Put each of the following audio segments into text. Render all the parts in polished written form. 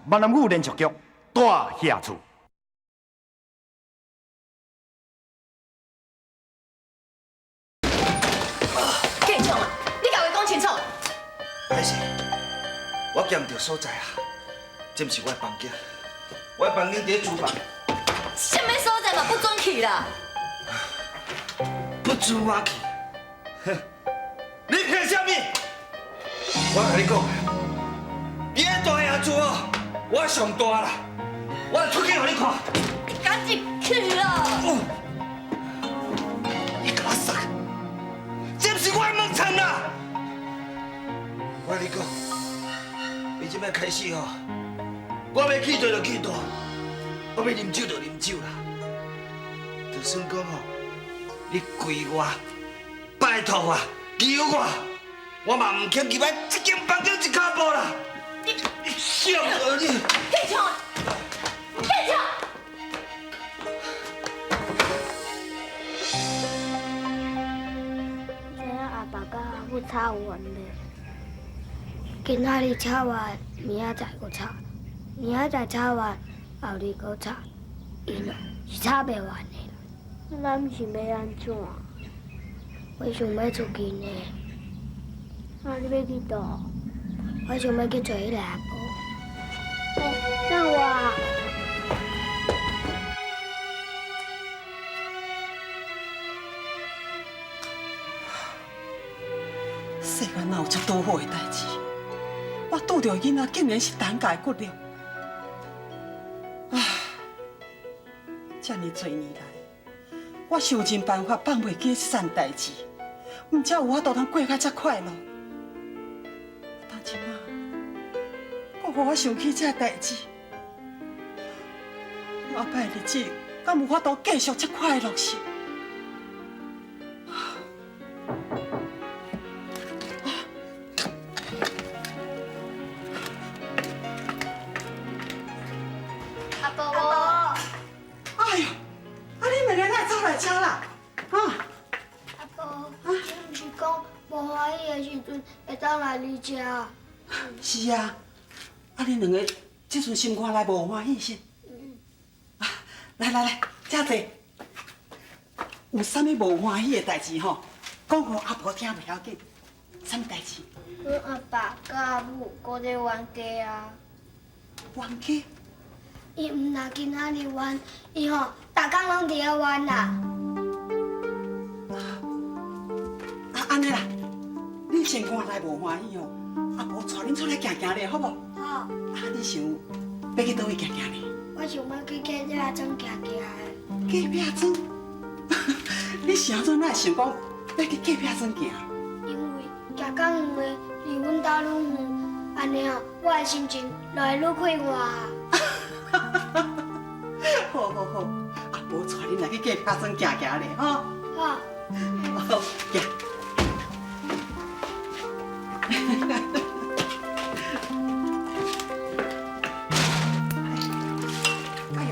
闽南语连续剧《大侠厝》。继创啊！你共伊讲清楚。歹势，我行毋著所在啊！这毋是我的房间，我的房间伫咧厨房。啥物所在嘛不准去啦！不准我去？哼！你骗啥物？我共你讲，你的大爷厝哦，我上大啦，我来出去予你看。你赶紧去啦！你共我杀！这毋是我的门层啦！我共你讲，伊这摆开始吼，我欲去佗就去佗，我欲啉酒就啉酒啦。就算讲吼，你跪我、拜托我、求我，我嘛毋肯入来这间房间一跤步啦。你你笑你！继创，继创！知影阿爸佮阿母吵完咧，今仔日吵完，明仔载阁吵，明仔载吵完，后日阁吵，𪜶哦是吵袂完的啦。咱是欲按怎？我想欲出去呢。啊，你欲去佗？我想欲去揣彼个阿婆。欸，等我。世间哪有这拄好的代志？我拄著的囡仔竟然是担架的骨肉。啊！这尔济年来，我想尽办法放袂记这件代志，毋才有法度通过甲遮快乐。当这马，阁予我想起这代志，后摆的日子敢有法度继续遮快乐是？阿婆，哎呦，啊你两个哪会走来遮啦？啊？阿婆，你毋是讲无欢喜的时阵会当来你遮？是啊，啊恁两个这阵心肝内无欢喜是？啊，来来来，遮坐。有啥物无欢喜的代志吼，讲予阿婆听袂要紧。啥物代志？阮阿爸佮阿母阁咧冤家啊！冤家？伊毋若今仔日冤，伊吼逐工拢伫咧冤啦。啊，按呢啦，你心肝内无欢喜哦，阿婆带恁出来行行咧，好无？好。啊，你想欲去佗位行行咧？我想欲去隔壁庄行行的。隔壁庄？你是按怎哪会想讲欲去隔壁庄行？因为行较远的离阮兜愈远，按呢哦，我的心情就会愈快活。好好好，阿婆带恁来去隔壁庄行行咧，吼。好。好，行。哎呦，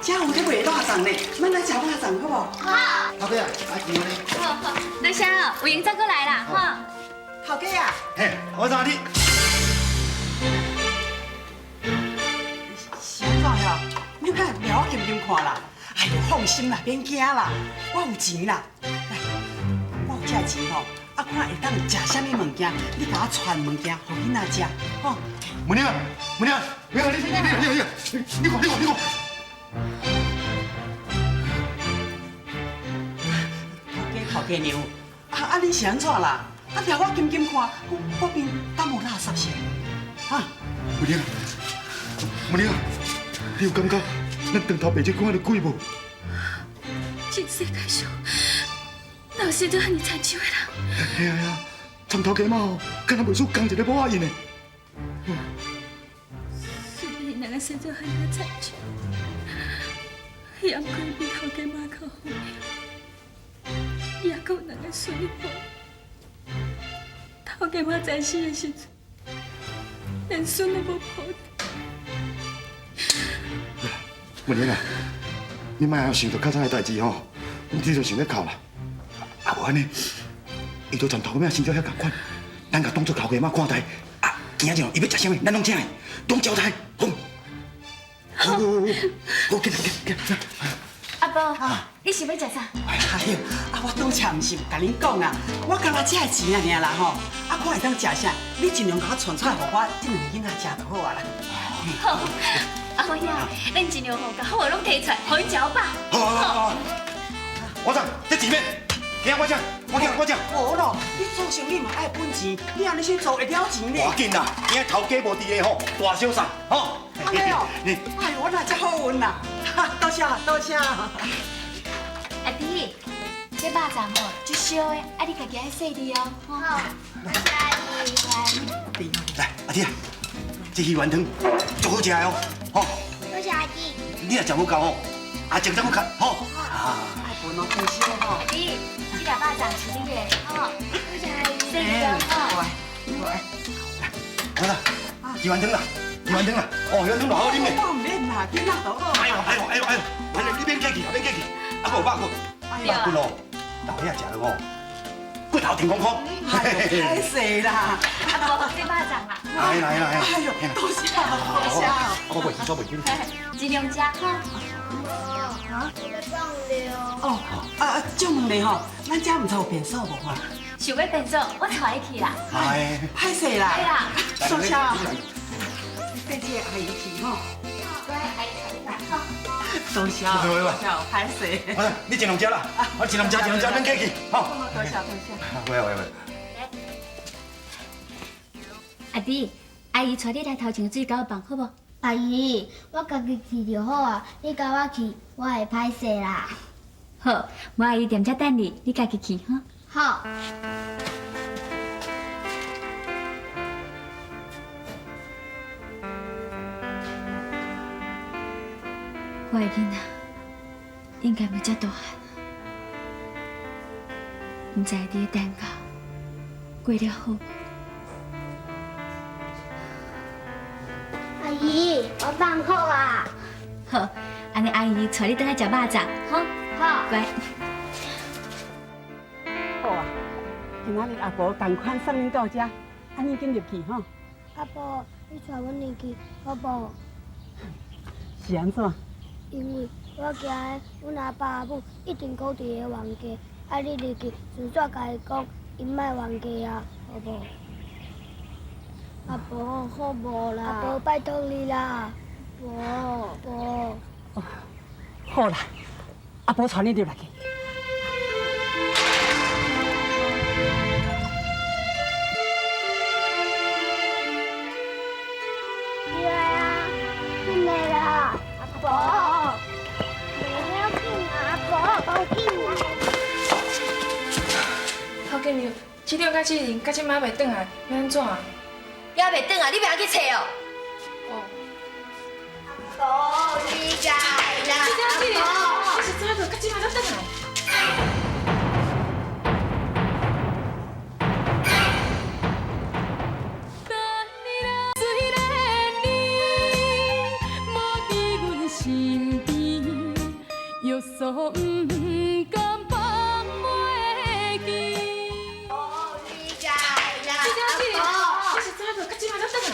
遮有咧卖肉粽呢，咱来食肉粽好无？好。头家啊，阿强呢？好好，多谢哦，有闲再过来啦，吼。头家啊。嘿，我知你。是按怎呀？你莫掠我金金看啦！哎呦，放心啦，免惊啦，我有钱啦。来，我有这钱吼，啊，看会当食啥物物件，你共我传物件，予囡仔食，吼。母娘，母娘，母娘，你你你你你你看你看你看。头家头家娘，啊啊，你是按怎啦？啊，掠我金金看，我边敢有垃圾是？哈？母娘，母娘，你有感觉咱长头白这款的鬼无？这世界上哪有生做遐尔亲像的人？嘿啊嘿啊，参头家妈哦，敢若袂输仝一个某仔因的。虽然𪜶两个生做遐尔亲像，也毋过比头家妈较好命，也阁有两个孙宝。头家妈在世的时阵，连孙都无抱著。文玲啊，你莫想著较早的代志吼，你就想欲哭啦。啊，无按呢，伊都参头家妈生做遐仝款，咱共当做头家妈看待，啊，今仔日伊欲食啥物，咱攏請伊，攏招待，好。好，好，好，緊緊緊。阿婆，你想欲食啥？哎喲，啊，我拄才毋是共恁講啊，我干焦這个錢爾啦吼，啊，看會當食啥，你盡量共我傳出來，予我這兩个囡仔食就好啊啦。好，阿妹啊，咱盡量吼，共好的攏提出來，予𪜶食好飽。好好好好，我走，這錢免，今我請，我請我請。無咯，你做生意嘛愛本錢，你按呢先做會了錢呢？無要緊啦，今仔頭家無佇个吼，大小送吼。按呢哦，哎呦，我哪遮好運啦！多謝多謝。阿弟，這肉粽吼，足燒的，啊你家己愛細膩哦。好，多謝阿姨。來，阿弟啊，這魚丸湯足好食的哦，吼。多謝阿弟。你若食無夠吼，阿靜再閣較，吼。愛分哦，分燒吼。阿弟，這粒肉粽是你的，吼。多謝阿姨。細膩哦，吼。乖，好啦，魚丸湯啦，魚丸湯啦，哦，魚丸湯偌好啉的。我毋免啦，囡仔都好。哎呦哎呦哎呦哎呦，哎你免客氣，免客氣。啊，閣有肉骨，肉骨哦，老遐食了吼，骨頭挺空空。哎呦，歹勢啦。阿婆，這肉粽啦。來來來。哎呦，多謝多謝。我袂記，我袂記。盡量食吼。啊，欲放尿。哦，啊，借問你吼，咱遮毋知有便所無啊？想欲便所，我帶你去啦。哎，歹勢啦。對啦。多謝。帶這個阿姨去吼。乖，阿姨帶你來吼。多謝，多謝，歹勢。你盡量食啦，我盡量食，盡量食，免客氣，吼。多謝多謝。喂喂喂。阿弟，阿姨帶你來頭前水溝房，好無？阿姨，我家己去就好啊，你共我去，我會歹勢啦。好，無阿姨踮遮等你，你家己去吼。好。我的囡仔應該嘛遮大漢，毋知佇咧陳家過了好無？阿姨，我放好啊。好，按呢阿姨帶你轉來食肉粽，好。好。乖。好啊，今仔日阿婆仝款送恁到遮，按恁緊入去吼。阿婆，你帶阮入去好無？是按怎？因為我驚阮阿爸阿母一定閣佇咧冤家，啊你入去順紲共伊講，𪜶莫冤家啊，好無？阿婆，好無啦？阿婆，拜託你啦！阿婆，婆。好啦，阿婆帶你入來去。對啊，進來啦，阿婆。袂要緊啊，阿婆，無緊啊。陶建良，市長佮志玲，到這擺猶未轉來，欲按怎？猶未轉來，你袂曉去揣哦？哦。阿婆，你來啦！市長、志玲，你是怎個到這擺才轉來？市長、志玲，你是怎個到這擺才轉來？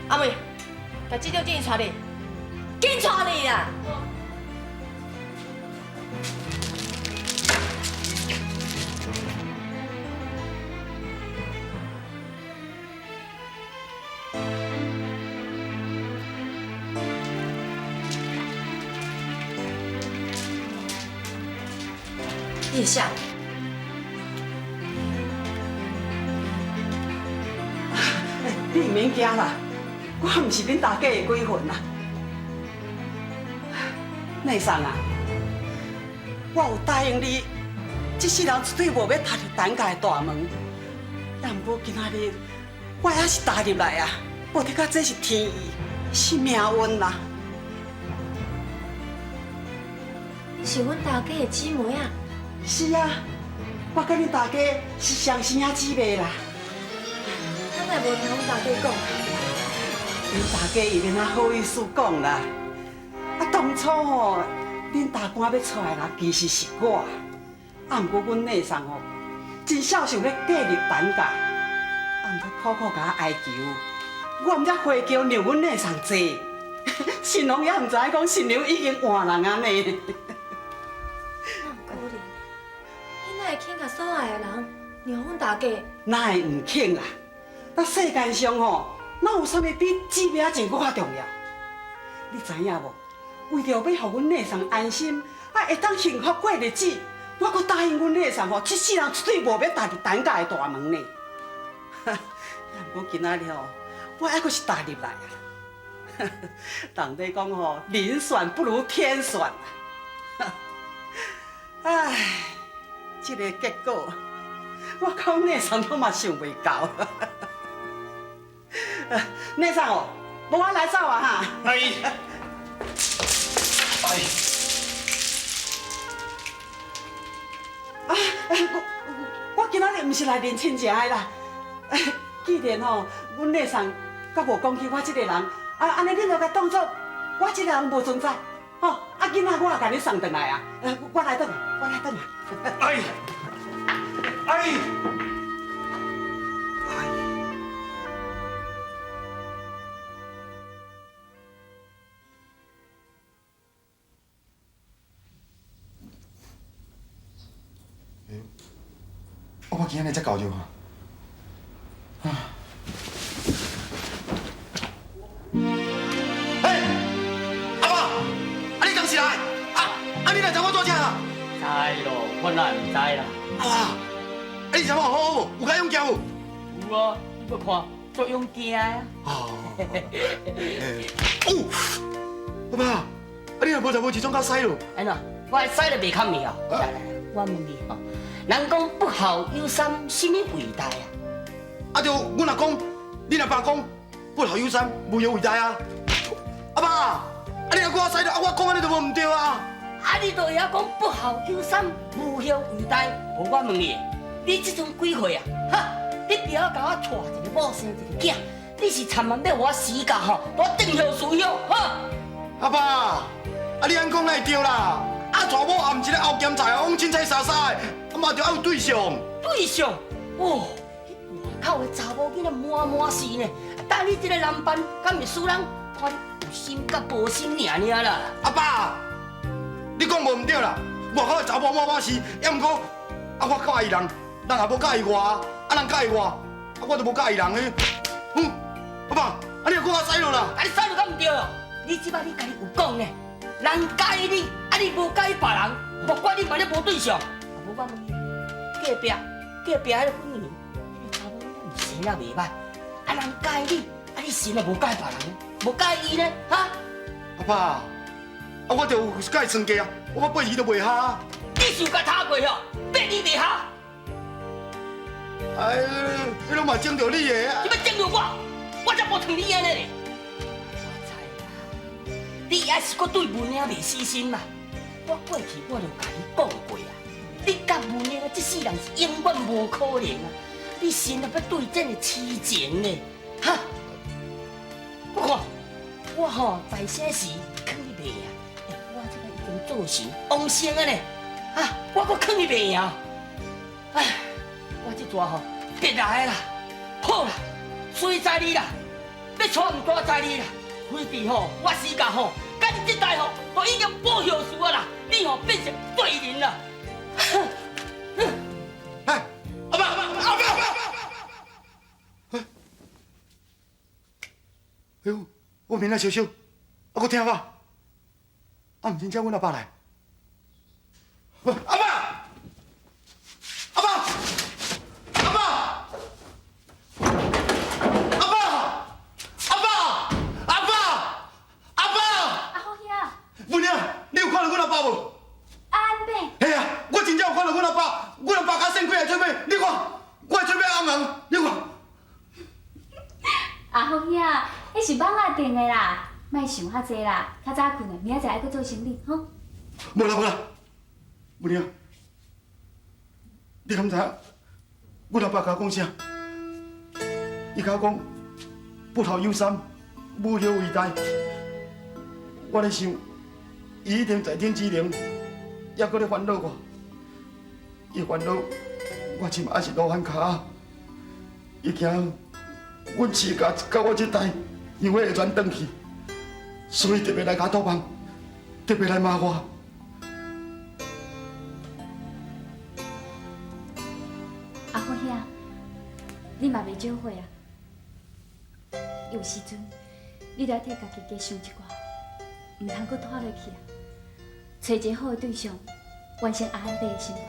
阿妹，共市長進去帶你，緊帶你啦！你是啥？你毋免驚啦，我毋是恁大家的鬼魂啦。內送啊，我有答應你，這世人絕對無欲踏入陳家的大門。也毋過今仔日，我猶是踏入來啊，無得講這是天意，是命運啦。你是阮大家的姊妹啊？是啊，我佮恁大家是雙生仔姊妹啦。咱哪會無聽阮大家講？恁大家伊免哪好意思講啦。啊，當初吼，恁大官欲娶的人其實是我，啊，毋過阮內送吼，真孝順欲嫁入陳家，啊，毋知苦苦共我哀求，我毋才回轎讓阮內送坐。新郎也毋知影講新娘已經換人啊呢。哪有可能？你哪會肯共所愛的人讓阮大家？哪會毋肯啦？那世間上吼，哪有啥物比姊妹仔情閣較重要？你知影無？為著欲予阮內送安心，啊，會當幸福過日子，我閣答應阮內送吼，這世人絕對無欲踏入陳家的大門呢。啊，毋過今仔日吼，我猶閣是踏入來啊。人咧講吼，人算不如天算啊！唉，這个結果，我講內送攏嘛想袂到。內送哦，無我來走啊哈！阿姨，阿姨，啊，我今仔日毋是來認親情的啦。既然吼，阮內送閣無講起我這个人，啊，按呢恁就共當做我這个人無存在，吼！啊，囡仔我也共你送轉來啊，我來轉來，我來轉來。阿姨，阿姨，阿姨。我今日才搞就好。啊！嘿，阿爸，啊你當時來，啊你來找我做啥啊？知咯，我哪會毋知啦？阿爸，啊你怎麼好好無？有較勇健無？有啊，你欲看，足勇健啊！哦，哦，阿爸，啊你若無食無一種較屎咯？按怎？我的屎都袂較妙。來來來，我問你吼，人講不孝有三，啥物偉大啊？啊就阮阿公，恁阿爸講不孝有三，無後為大啊！阿爸，啊你若閣我屎了，啊我講按呢就無毋對啊！啊你就會曉講不孝有三，無後為大。無我問你，你這陣幾歲啊？哈！你不要共我娶一个某生一个囝，你是千萬欲我死甲吼，我定后事休哈！阿爸，啊你按講哪會對啦？啊娶某也毋是咧熬鹹菜，往凊彩沙沙的，啊嘛著愛有對象。對象？哦，外口的查某囡仔滿滿是呢，等你這个男伴，敢會輸人？看你有心佮無心爾爾啦。阿爸，你講無毋對啦，外口的查某滿滿是，抑毋過啊我佮意人，人也無佮意我，啊人佮意我，啊我就無佮意人呢。嗯，阿爸，啊你又閣我屎落啦？啊你屎落敢毋對哦？你這擺你家己有講呢，人佮意你，啊你無佮意別人，莫怪你嘛咧無對象。啊無我問你，隔壁隔壁彼个粉圓，彼个查某囡仔毋生啊袂歹，啊人佮意你，啊你生啊無佮意別人，無佮意伊呢？哈？阿爸，啊我就有佮伊算計啊，我八字都袂合。你是有共他過吼，八字袂合。哎，彼攏嘛徵著你的。你欲徵著我，我才無疼你按呢咧。我知啦，你猶是閣對文穎袂死心嘛？我過去我就共你講過啊，你佮文穎這世人是永遠無可能啊！你心若欲對這个痴情呢？哈？我看我吼在生時囥你袂贏，欸，我這擺已經做神往生啊呢，啊，我閣囥你袂贏。哎，我這逝吼別來啦，好啦，隨在你啦，欲娶毋娶在你啦，非得吼我死甲吼，佮你這代吼都已經無後事啊啦，你吼變成罪人啦。哎，阿爸，阿爸，阿爸！哎呦，我面仔燒燒，啊，閣聽無？啊，毋真正阮阿爸來。阿爸，阿爸，阿爸，阿爸，阿爸，阿爸，阿爸！阿福兄，文娘，你有看著阮阿爸無？阿安伯。嘿啊，我真正有看著阮阿爸，阮阿爸佮扇開的喙尾，你看，我的喙尾紅紅，你看。莫想遐济啦，較早睏咧，明仔載愛閣做生理，吼。無啦無啦，文玲，你敢知影？阮阿爸共我講啥？伊共我講，不孝有三，無後為大。我咧想，伊一定在天之靈，猶閣咧煩惱我。伊煩惱，我這馬猶是老番跤仔。伊驚阮氏家佮我這代香火會傳轉去，所以特別來共托夢，特別來罵我。阿福兄，你嘛袂少岁啊！有時陣，你著愛替家己加想一寡，毋通閣拖落去啊！揣一个好的對象，完成阿安伯的心願。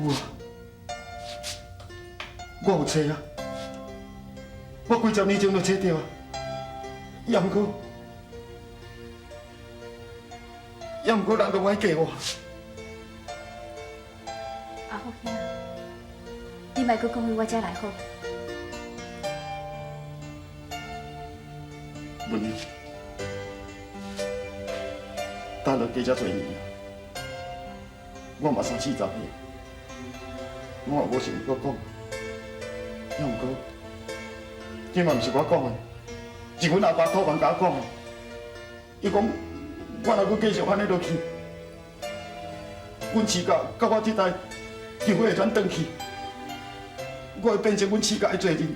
有啊，我有揣啊，我幾十年前就揣著啊，也毋過，也毋過人都無愛嫁我。阿福兄，你莫閣講去我遮來好。文英，等落加遮濟年啊，我嘛三四十歲，我嘛無想閣講，也毋過，這嘛毋是我講的，是阮阿爸托夢共我講的。伊講，我若閣繼續按呢落去，阮氏家佮我這代香火會轉轉去，我會變成阮氏家的罪人。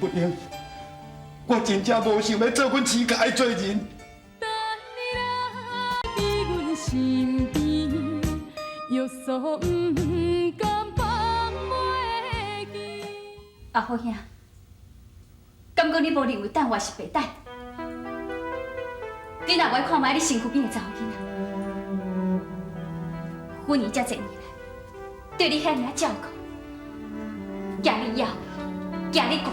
文英，我真正無想欲做阮氏家的罪人。等你來佇阮身邊，約束毋甘放袂記。阿福兄，敢講你無認為等我是白等？你若無愛看覓你身軀邊的查某囡仔，芬姨這濟年來對你遐爾仔照顧，驚你枵，驚你寒，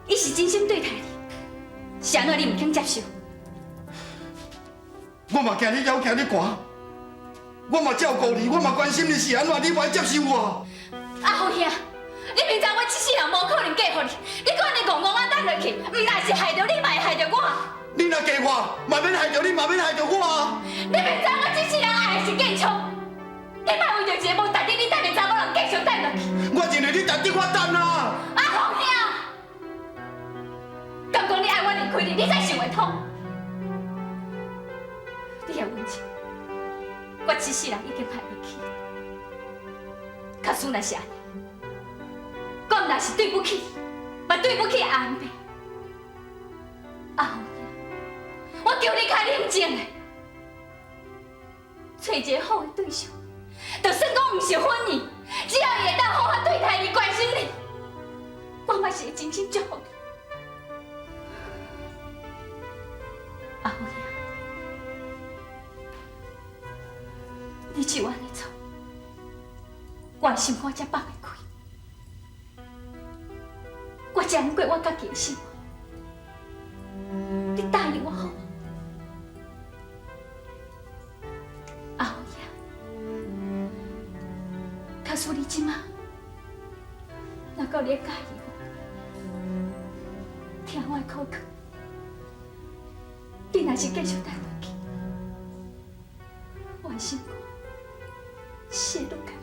伊是真心對待你，是按怎你毋肯接受？我嘛驚你枵，驚你寒，我嘛照顧你，我嘛關心你，是按怎你無愛接受我？阿福兄，你明知我這世人無可能嫁予你，你閣按呢戇戇仔等落去，毋但是害著你，嘛會害著我。你若嫁我，嘛免害著你，嘛免害著我啊！你明知我這世人愛的是建昌，你莫為著一個無值得你等的查某人繼續等落去。我認為你值得我等啊！阿福兄，敢講你愛我離開你，你才想會通？你的溫情，我這世人已經愛袂起。假使若是按呢，我毋但是對不起你，嘛對不起阿安伯。阿福兄，我求你較冷靜的，揣一個好的對象，就算講毋是芬姨，只要伊會當好好對待你、關心你，我嘛是會真心祝福你。阿福兄，你就按呢做，我的心肝才放會開，我才能過我家己的生活。你答應我好無？阿福兄，假使你這馬若夠你會佮意我，聽我的苦勸，你若是繼續等落去，我的心肝是會愈來愈痛。